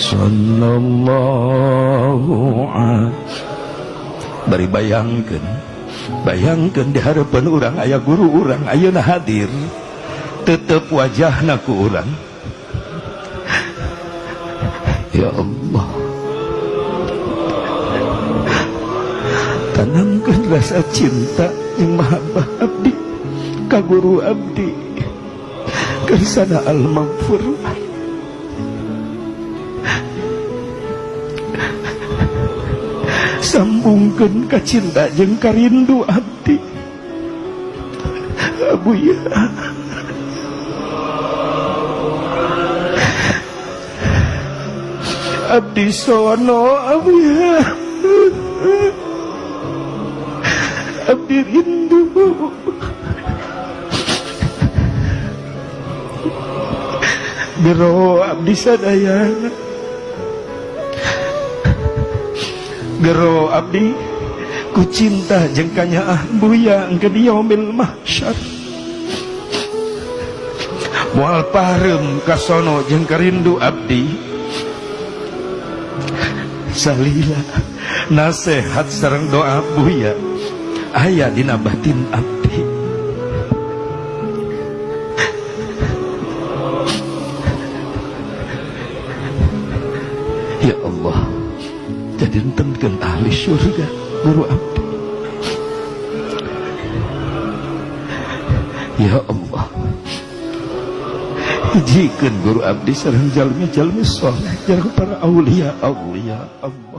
Sallallahu alaihi. Bari bayangkeun, bayangkeun di harapan urang aya guru urang ayeuna hadir, tetep wajahna ku urang. Ya Allah, tanamkeun rasa cinta jeung mahabbah abdi ka guru abdi kersana al-maghfur. Sambungkeun ka cinta jeung karindu abdi Abuya. Abdi sono Abuya, abdi rindu. Gero abdi sadayana, gero abdi ku cinta jeung kanyaah Buya engke di yaumil mahsyar. Moal pareum kasono jeung karindu abdi. Salila nasihat sareng doa Buya aya dina batin abdi. Ya Allah, jadi tentukan ahli surga guru abdi. Ya Allah, hijikeun guru abdi sareng jalmi-jalmi soleh, sareng para aulia aulia Allah.